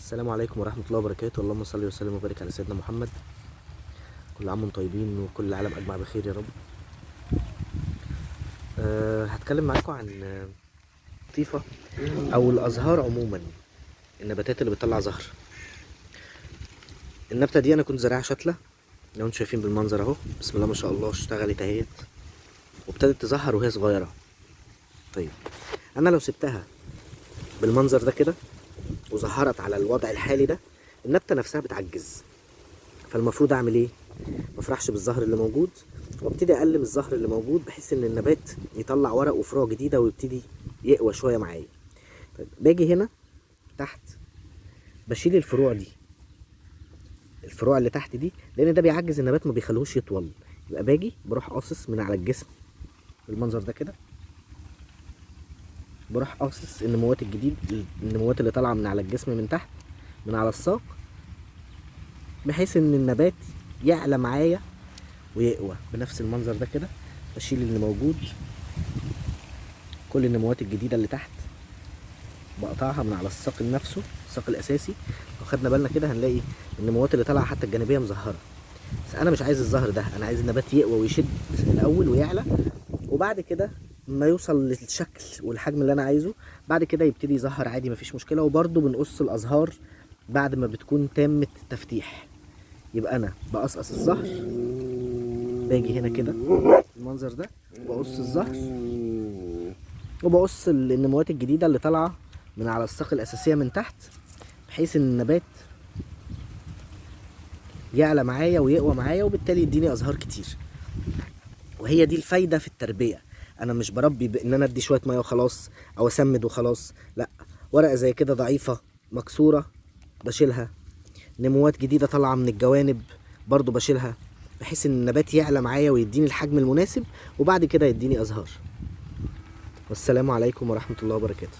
السلام عليكم ورحمة الله وبركاته. اللهم صل وسلم وبارك على سيدنا محمد. كل عام وانتم طيبين وكل العالم أجمع بخير يا رب. هتكلم معاكم عن لطيفة أو الأزهار عموما، النباتات اللي بتطلع زهر. النبتة دي أنا كنت زارعها شتلة، لو انتم شايفين بالمنظر أهو، بسم الله ما شاء الله اشتغلت اهيت وابتدت تزهر وهي صغيرة. طيب أنا لو سبتها بالمنظر ده كده وزهرت على الوضع الحالي ده، النبتة نفسها بتعجز. فالمفروض اعمل ايه؟ ما افرحش بالزهر اللي موجود وابتدي اقلم الزهر اللي موجود بحيث ان النبات يطلع ورق وفروع جديدة ويبتدي يقوى شوية معايا. طيب باجي هنا تحت بشيل الفروع دي، الفروع اللي تحت دي، لان ده بيعجز النبات ما بيخلوش يطول. يبقى باجي بروح قاصص من على الجسم بالمنظر ده كده، بروح قاصص النموات الجديد، النموات اللي طالعه من على الجسم من تحت من على الساق، بحيث ان النبات يعلى معايا ويقوى بنفس المنظر ده كده. بشيل اللي موجود، كل النموات الجديدة اللي تحت بقطعها من على الساق نفسه، الساق الاساسي. لو خدنا بالنا كده هنلاقي النموات اللي طالعه حتى الجانبية مزهره، بس انا مش عايز الزهر ده، انا عايز النبات يقوى ويشد الاول ويعلى، وبعد كده ما يوصل للشكل والحجم اللي انا عايزه بعد كده يبتدي يزهر عادي مفيش مشكلة. وبرده بنقص الازهار بعد ما بتكون تامة التفتيح. يبقى انا بقصقص الزهر، باجي هنا كده المنظر ده بقص الزهر وبقص النموات الجديدة اللي طالعه من على الساق الاساسية من تحت، بحيث ان النبات يعلى معايا ويقوى معايا وبالتالي يديني ازهار كتير. وهي دي الفايدة في التربية. انا مش بربي بان انا ادي شوية مية وخلاص او اسمد وخلاص، لا، ورقة زي كده ضعيفة مكسورة بشيلها، نموات جديدة طالعه من الجوانب برضو بشيلها، بحيث ان النبات يعلى معايا ويديني الحجم المناسب وبعد كده يديني ازهار. والسلام عليكم ورحمة الله وبركاته.